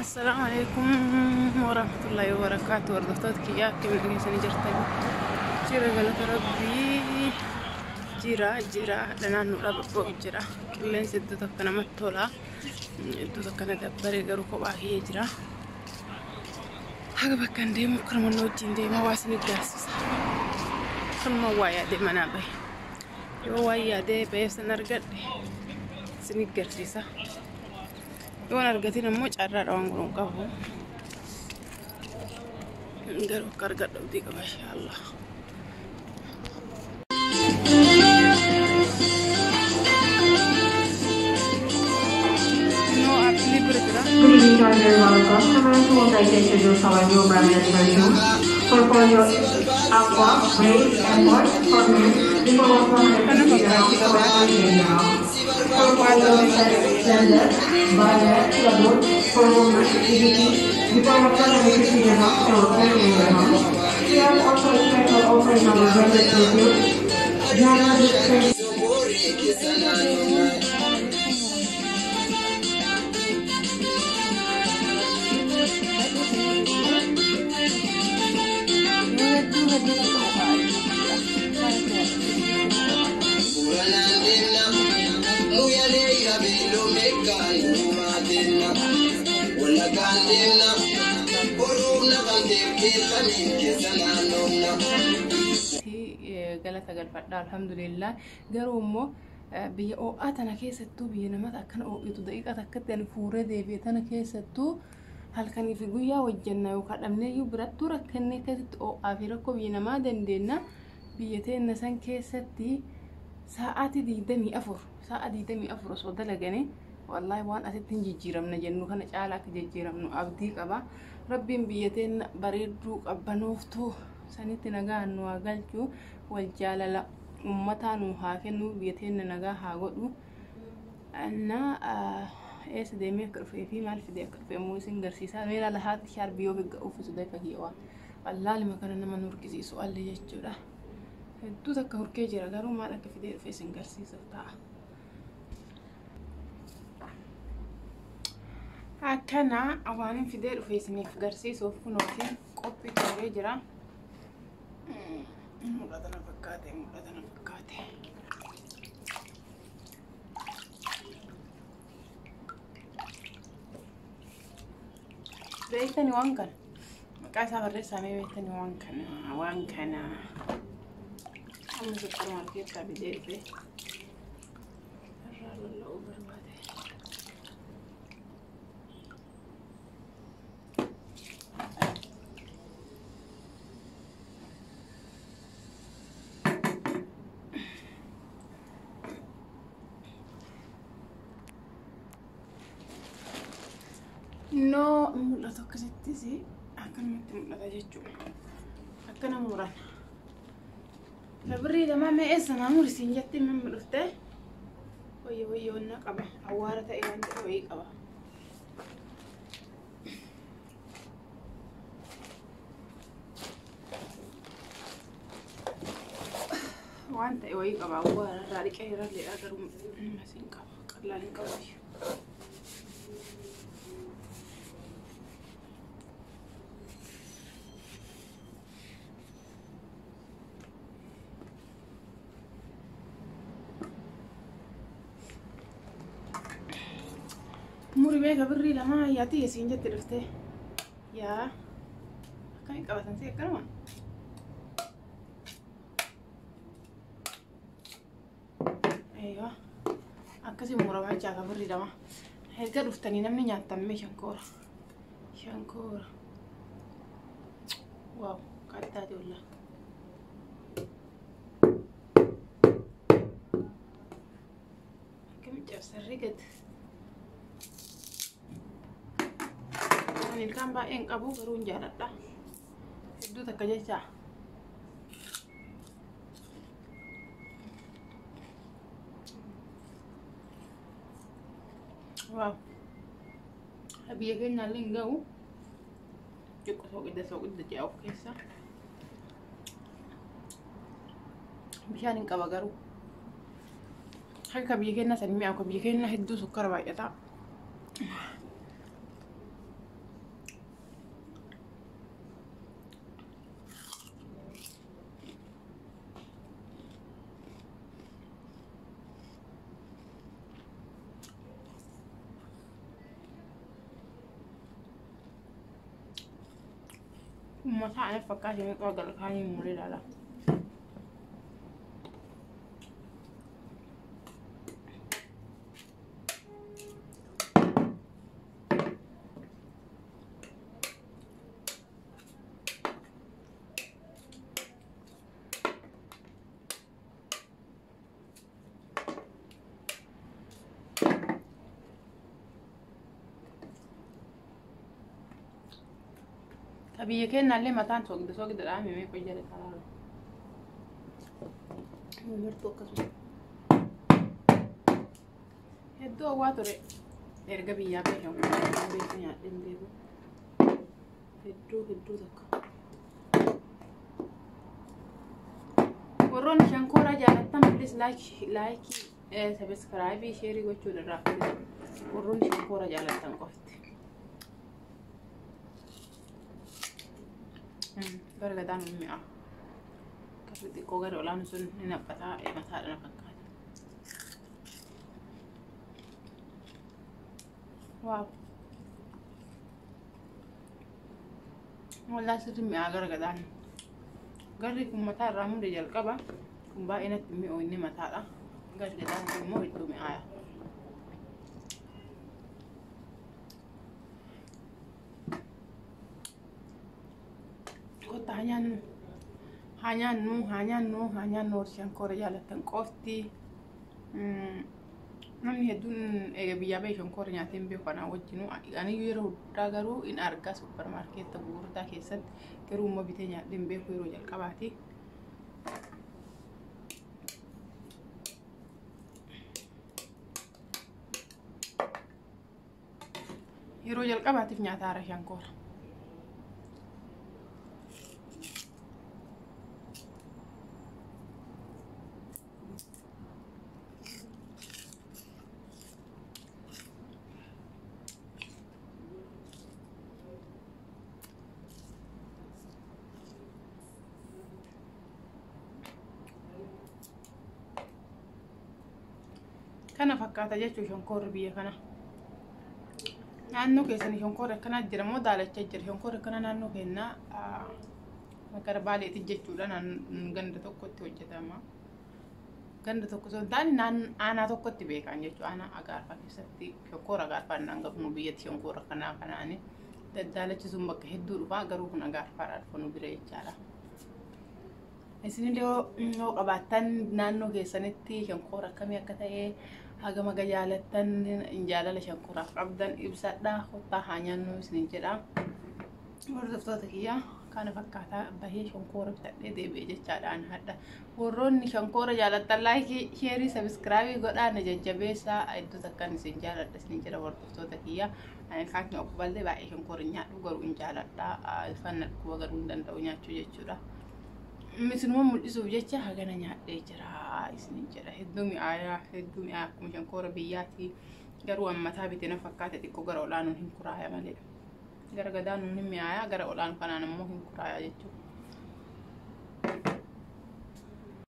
Assalaamu alaikum warahmatullahi wabarakaatu. Hordoftoota kiyyaa, akkam dhageessanii jirtan? Jira, galata Rabbii. Jira, jira. Naannoodhaa babba'u jira. Qilleensi iddoo tokko namatti tola. Iddoo tokko na dabbare, garuu kophaa kiyya jira. Haga bakka hin deemu kanuma na wajjin deema, waa isin gaasisa. Kanuma waa yaadee manaa bahe. Yoo waa yaadee bahee san argadhe isin garsiisa. Yoon argatin ammoo carraadha, waan godhuun qabu. Garuu akka argadhu abdii qaba, inshaallah. No, appilii bira jira. Good evening, our dear loyal customers. We would like to introduce our new branded perfume for Polio Aqua, Brace, and Boys for men. Before was 150 dirhams for 100 dirhams. For Polio Blended, Violet, Lagoon, for women, EDT, before was 150 dirhams for 30 dirhams. We have also a special offer in our branded perfume. Jana Big. Hedduu hedduu takka qofaa jira. Galata galfadha, alhamdulillah. Garuu immoo biyya ho'aa tana keessattuu, biyya namata akkana ho'itu, daqiiqa takkatti ani fuuree deebi'e tana keessattuu, halkanii fi guyyaa hojjenna yookaan dhabneeyyuu birattuu rakkannee akkasitti ho'aa fi rakkoo biyya namaa dandeenya. Biyya teenna san keessatti sa'aatii 24, sa'a 24 osoo dalaganii, wallaahi waan asitti hin jijjiiramna jennu kana caala akka jijjiiramnu abdii qaba. Rabbiin biyya teenna bareedduu qabbanooftuu sanitti nagaa nu haa galchu, wal jaalala ummataa nu haa kennu, biyya teenna nagaa haa godhu. Na eessa deemee akka dhufee fi maal fidee akka dhufe immoo isin garsiisa. Meera lahaatti shaarbii yoo uffisu dafa kiyyawaa. Wallaalima kana nama nu hurkisiisu allee jechuudha. Hedduu takka hurkee jira, garuu maal akka fidee dhufe isin garsiisuuf ta'a. Akkana waan hin fidee dhufe isiniif garsiisuuf kunooti qophii xumuree jira. Mul'ata na fakkaate, mul'ata na fakkaate. Beektani waan kana? Maqaa isaa barreessamee beektani waan kana? Waan kana. Amma suppermaarkeettaa fidee dhufe. Irraa lalla'uu barbaade. No, mul'atu akkasittis akkanumatti mul'ata jechuudha. Akkana muran. Birrii lamaa mee eessa naa murisiin jetti mimmi dhuftee. Wayya wayya, wanna qaba. Awwaara ta'e, waan ta'e wayii qaba. Waan ta'e wayii qaba, awwaara irraa dhiqee irralleedha, garuu masiin qaba. Qallaan hin qabu. Muri beeka birrii lamaa yaati isiin jette dhuftee. Yaa, akkamiin qabatan si akkanuma? Eeyyoo, akkasii muramaa jaa birrii lama. Erga dhuftanii namni nyaattan mee shankoora. Shankoora. Waaw, kaddaati wallaa. Akkamiin cabsarri gad. Ani ilkaan baay'een qabu, garuu hin jaaladha. Hedduu takka jecha. Waaw. Biyya keenyaallee hin ga'u. Xiqqoo soqidda soqidda ji'a of keessa. Bishaan hin qaba garuu. Akka biyya keenyaa san mi'aawu, biyya keenya hedduu sukkara baay'ata. Mataa ana fakkaate meeqa galkaanii muree ilaala. Biyya keenyallee mataan soogidda soogidda mimee qoyyale karaara. Martuu akkasuma. Hedduu hawwaa ture erga biyyaa beekamu beeku nyaadheen beeku. Hedduu hedduu takka. Warroonni shankooraa jaalattan please like subscribe share gochuun irraa warroonni shankooraa jaalattan qofti. Gara gadaan mi'a. Akkasii xiqqoo gara olaanu sun ni naffataa mataadha na fakkaata. Waaw. Wallaa sirri mi'aa gara gadaan. Garri kun mataa irraa hunda jalqaba. Kun baay'inatti mi'oo inni mataadha. Garri gadaan kun immoo hedduu mi'aaya. Kottaa haa nyaannu. Haa nyaannu, haa nyaannu, haa nyaannu warri shankoora jaalattan qofti. Namni hedduun eega biyyaa bahee shankoora nyaatee hin beeku anaa wajjinuu. Ani yeroo hundaa garuu in argaa suppermaarkeetta gurguddaa keessatti garuu immoo bitee nyaadhee hin beeku yeroo jalqabaati. Yeroo jalqabaatiif nyaata haara shankoora. Kana fakkaata jechuun shonkoorri biyya kana. Naannoo keessanii shonkoorri akkanaa jira moo daalacha jira? Shonkoorri akkana naannoo keenyaa gara Baaleetti jechuudha. Ganda tokkotti hojjetama. Ganda tokko osoo hin taane aanaa tokkotti beekan jechuudha. Aanaa Agaarfaa keessatti shonkoora Agaarfaa hin qabnu biyyatti shonkoora kanaa kanaani. Daalachi sun bakka hedduu dhufa garuu kun Agaarfaadhaa dhufa nu bira jechaadha. Isinillee yoo qabaattan naannoo keessanitti shonkoora akkamii akka ta'e hagam aga jaalattan jaalala shankooraaf qabdan ibsadha. Kottaa haa nyaannu isinin jedha. Hordoftoota kiyya kana fakkaataa bahee shonkoora bitadhee deebi'e jechaadhaan hadha. Warroonni shonkoora jaalattan like, share, subscribe godhaa na jajjabeessaa. Iddoo takkaan isin jaaladha isin jedha hordoftoota kiyya. Ilkaan kiyya okkuballee baay'ee shonkoora hin nyaadhu garuu hin jaaladha. Ilkaan na dhukkuba garuu hin danda'u nyaachuu jechuudha. Isinuma mul'isuuf jecha hagana nyaadhee jira isinin jedha. Hedduu mi'aayaa hedduu mi'aayaa akkuma shonkoora biyyaati. Garuu ammataa bite na fakkaate xiqqoo gara olaanuun hin kuraaya malee. Gara gadaanuun hin mi'aayaa gara olaanu kanaan immoo hin kuraaya jechuudha.